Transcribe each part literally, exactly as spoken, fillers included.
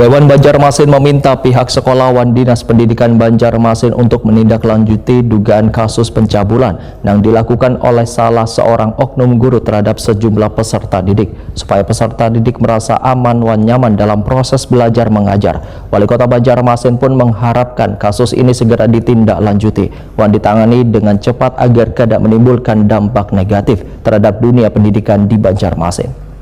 Dewan Banjarmasin meminta pihak sekolah wan Dinas Pendidikan Banjarmasin untuk menindaklanjuti dugaan kasus pencabulan nang dilakukan oleh salah seorang oknum guru terhadap sejumlah peserta didik, supaya peserta didik merasa aman wan nyaman dalam proses belajar mengajar. Wali Kota Banjarmasin pun mengharapkan kasus ini segera ditindaklanjuti wan ditangani dengan cepat agar kada menimbulkan dampak negatif terhadap dunia pendidikan di Banjarmasin.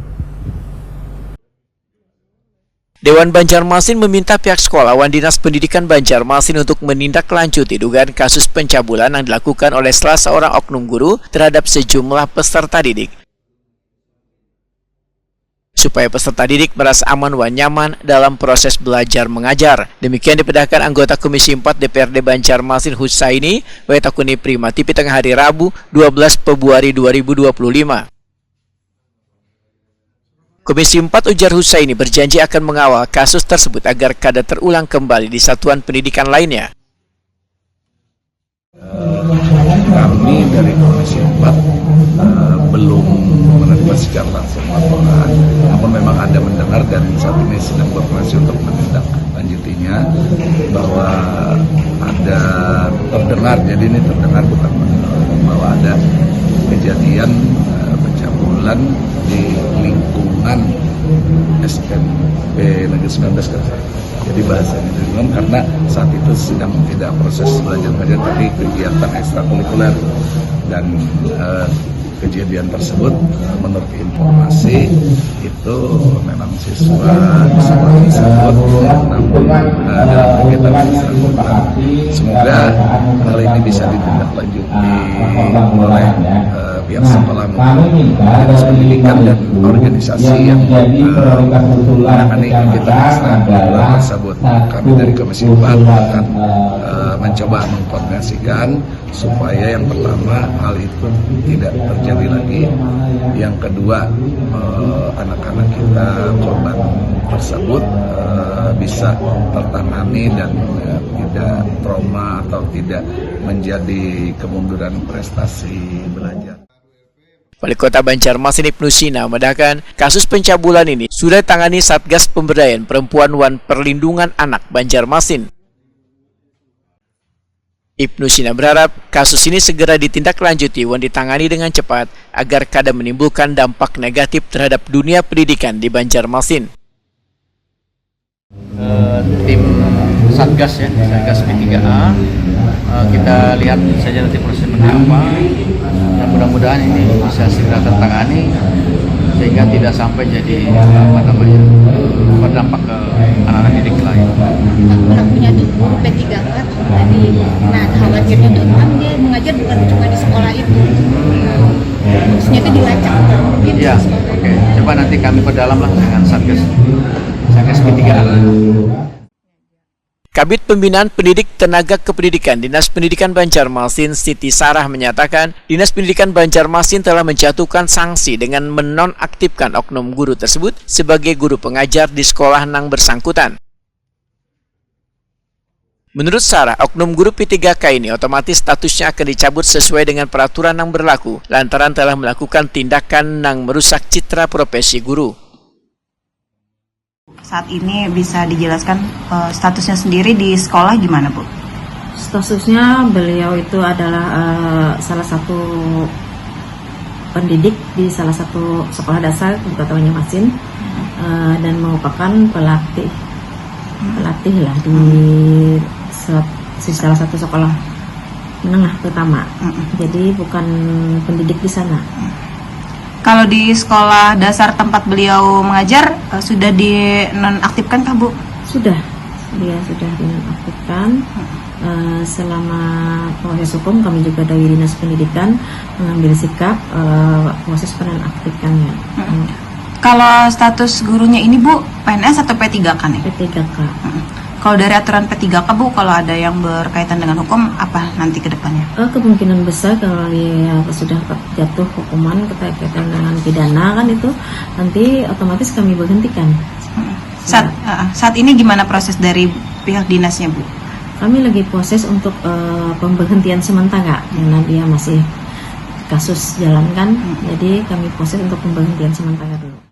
Dewan Banjarmasin meminta pihak sekolah wan Dinas Pendidikan Banjarmasin untuk menindaklanjuti dugaan kasus pencabulan yang dilakukan oleh salah seorang oknum guru terhadap sejumlah peserta didik, supaya peserta didik merasa aman wan nyaman dalam proses belajar mengajar. Demikian dipedahkan anggota Komisi empat D P R D Banjarmasin Husaini, Wetakuni Prima T V Tengah Hari, Rabu, dua belas Februari dua ribu dua puluh lima. Komisi empat, ujar Husaini, berjanji akan mengawal kasus tersebut agar kada terulang kembali di satuan pendidikan lainnya. Eh, kami dari Komisi empat, eh, belum menerima secara langsung laporan, namun memang ada mendengar dan saat ini sedang berkoordinasi untuk menindaklanjutinya, bahwa ada terdengar, jadi ini terdengar bukan mendengar, bahwa ada kejadian, eh, pencabulan di lingkungan S M P Negeri sembilan belas, kan. Jadi bahasanya itu memang karena saat itu sedang tidak proses belajar mengajar, tapi kegiatan ekstrakurikuler, dan eh, kejadian tersebut, eh, menurut informasi itu memang siswa di sekolah tersebut, namun eh, dalam kegiatan ekstrakurikuler. Semoga hal ini bisa ditindaklanjuti oleh eh, pihak sekolah maupun dinas pendidikan dan organisasi yang eh, menangani kegiatan ekstrakurikuler tersebut. Kami dari Komisi empat akan eh, mencoba mengkoordinasikan supaya yang pertama hal itu tidak terjadi lagi. Yang kedua, eh, anak-anak kita korban tersebut eh, bisa tertangani dan eh, tidak trauma atau tidak menjadi kemunduran prestasi belajar. Wali Kota Banjarmasin Ibnu Sina memedahkan kasus pencabulan ini sudah ditangani Satgas Pemberdayaan Perempuan wan Perlindungan Anak Banjarmasin. Ibnu Sina berharap kasus ini segera ditindaklanjuti wan ditangani dengan cepat agar kada menimbulkan dampak negatif terhadap dunia pendidikan di Banjarmasin. Eh, tim Satgas ya, Satgas P tiga A. Eh, kita lihat saja nanti prosesnya seperti apa. Dan mudah-mudahan ini bisa segera tertangani sehingga tidak sampai jadi eh, apa namanya berdampak ke anak-anak didik lain. Pelakunya tuh guru P tiga K tadi. Nah, khawatirnya tuh kan dia mengajar bukan cuma di sekolah itu. Nah, maksudnya itu dilacak. Mungkin Ya, oke. Coba nanti kami perdalam lah dengan Satgas. Satgas P tiga A. Kabid Pembinaan Pendidik Tenaga Kependidikan Dinas Pendidikan Banjarmasin Siti Sarah menyatakan, Dinas Pendidikan Banjarmasin telah menjatuhkan sanksi dengan menonaktifkan oknum guru tersebut sebagai guru pengajar di sekolah nang bersangkutan. Menurut Sarah, oknum guru P tiga K ini otomatis statusnya akan dicabut sesuai dengan peraturan yang berlaku lantaran telah melakukan tindakan nang merusak citra profesi guru. Saat ini bisa dijelaskan eh, statusnya sendiri di sekolah gimana, Bu? Statusnya beliau itu adalah eh, salah satu pendidik di salah satu sekolah dasar di Kota Banjarmasin eh, dan merupakan pelatih pelatih lah di se- di salah satu sekolah menengah pertama. Jadi bukan pendidik di sana. Kalau di sekolah dasar tempat beliau mengajar eh, sudah dinonaktifkan kah, Bu? Sudah, dia sudah dinonaktifkan. Eh, selama proses hukum kami juga dari Dinas Pendidikan mengambil sikap eh, proses penonaktifkannya. Kalau status gurunya ini, Bu, P N S atau P tiga K nih? P tiga K. Kalau dari aturan P tiga K, Bu, kalau ada yang berkaitan dengan hukum, apa nanti ke depannya? Eh, kemungkinan besar kalau dia sudah jatuh hukuman berkaitan dengan pidana kan itu, nanti otomatis kami berhentikan. Saat, eh, saat ini gimana proses dari pihak dinasnya, Bu? Kami lagi proses untuk eh, pemberhentian sementara karena dia masih kasus jalan kan, jadi kami proses untuk pemberhentian sementara dulu.